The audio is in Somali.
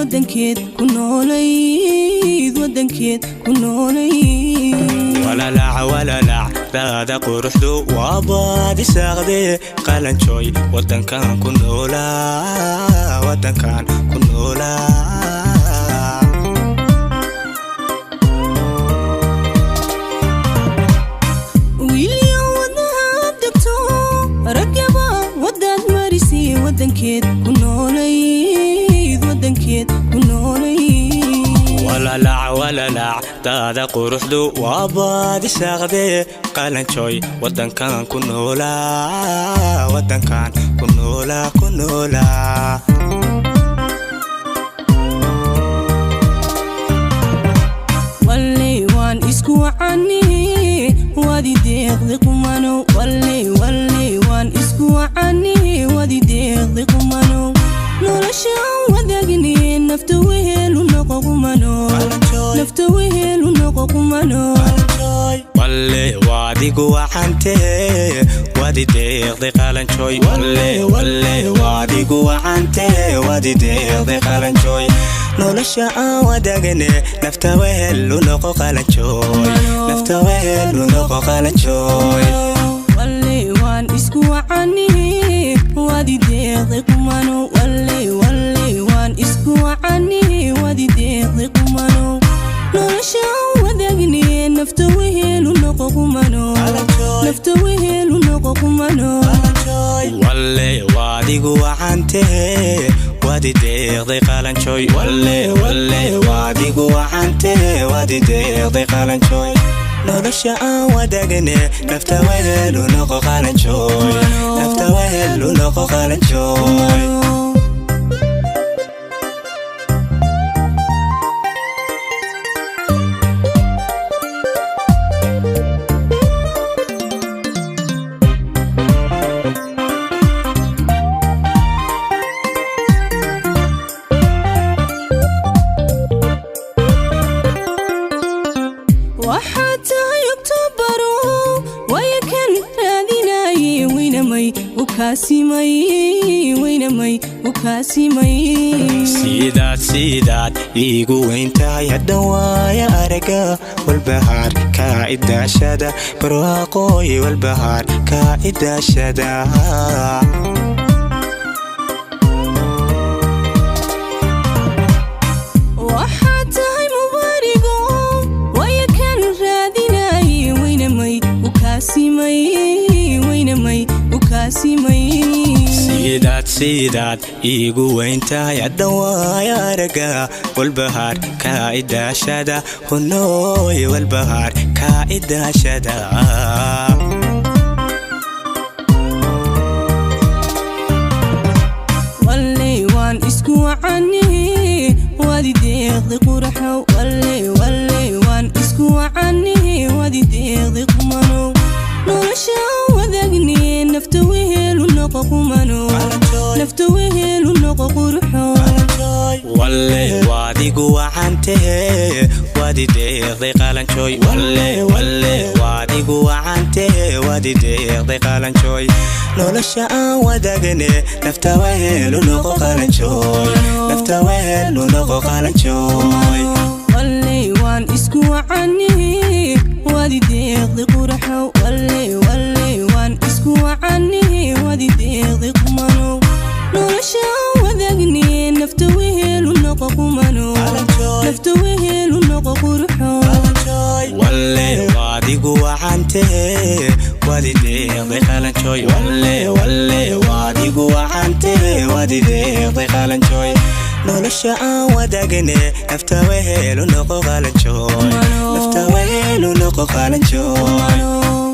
Wadankeed ku noolayd, wadankeed ku noolayd. Walalac, walalac, daada quruxdu waa baadisaaqdee. Qalanjooy, wadankan ku noolaa, wadankan ku noolaa. Wiilyo wadnaha degto, ragaba wadaad marisay. Wadankeed ku noolayd, wadankeed ku noolayd. Walalac, walalac, daada quruxdu waa baadisaaqdee. Qalanjooy, wadankan ku noolaa, wadankan ku noolaa, ku noolaa. Walley waan isku wacani, wadi deeqdi qumano. Walley, walley, waan isku wacani, wadi deeqdi qumano. Nolosha wadaagni, nafta wehelu noqo qumano, nafta wehelu noqo qumano. Walle waadigu wacantee, wadi deeqday qalanjooy. Walle, walle, waadigu wacantee, wadi deeqday qalanjooy. Nolosha aan wadaagane, nafta wehelu noqo qalanjooy, nafta wehelu noqo qalanjooy. Walley waan isku wacani, wadi deeqdi qumano. Walley, walley, waan isku wacani, wadi deeqdi qumano. Nolosha wadaagni, nafta wehelu noqo qumano, nafta wehelu noqo qumano. Walle waadigu wacantee, wadi deeqday qalanjooy. Walle, walle, waadigu wacantee, wadi deeqday qalanjooy. Nolosha aan wadaagane, nafta wehelu noqo qalanjooy, nafta wehelu noqo qalanjooy. Waxaad tahay Oktobaro, waya kan raadinaye. Weynamay u kaasimay, weynamay u kaasimay. Sidaad, sidaad iigu weyn tahay haddan waaya araga. Walbahaar kaa idaashada, barwaaqooy, walbahaar kaa idaashada. Waxaad tahay mubaarigo, waya kan raadinaye. Weynamay u kaasimay, weynamay u kaasimay. Sidaad, sidaad iigu weyn tahay haddan waaya araga. Walbahaar kaa idaashada, hunooy, walbahaar kaa idaashada. Walley waan isku wacani, wadi deeqdi quraxo. Walley, walley, waan isku wacani, wadi deeqdi qumano. Nolosha wadaagni, nafta wehelu noqo qumano, nafta wehelu noqo qurxo. Walle waadigu wacantee, wadi deeqday qalanjooy. Walle, walle, waadigu wacantee, wadi deeqday qalanjooy. Nolosha aan wadaagane, nafta wehelu noqo qalanjooy, nafta wehelu noqo qalanjooy. Walley waan isku wacani, wadi deeqdi quraxo. Walley, walley, waan isku wacani, wadi deeqdi qumano. Nolosha wadaagni, nafta wehelu noqo qumano, nafta wehelu noqo qurxo. Walle waadigu wacantee, wadi deeqday qalanjooy. Walle, walle, waadigu wacantee, wadi deeqday qalanjooy. Nolosha aan wadaagane, nafta wehelu noqo qalanjooy, nafta wehelu noqo qalanjooy.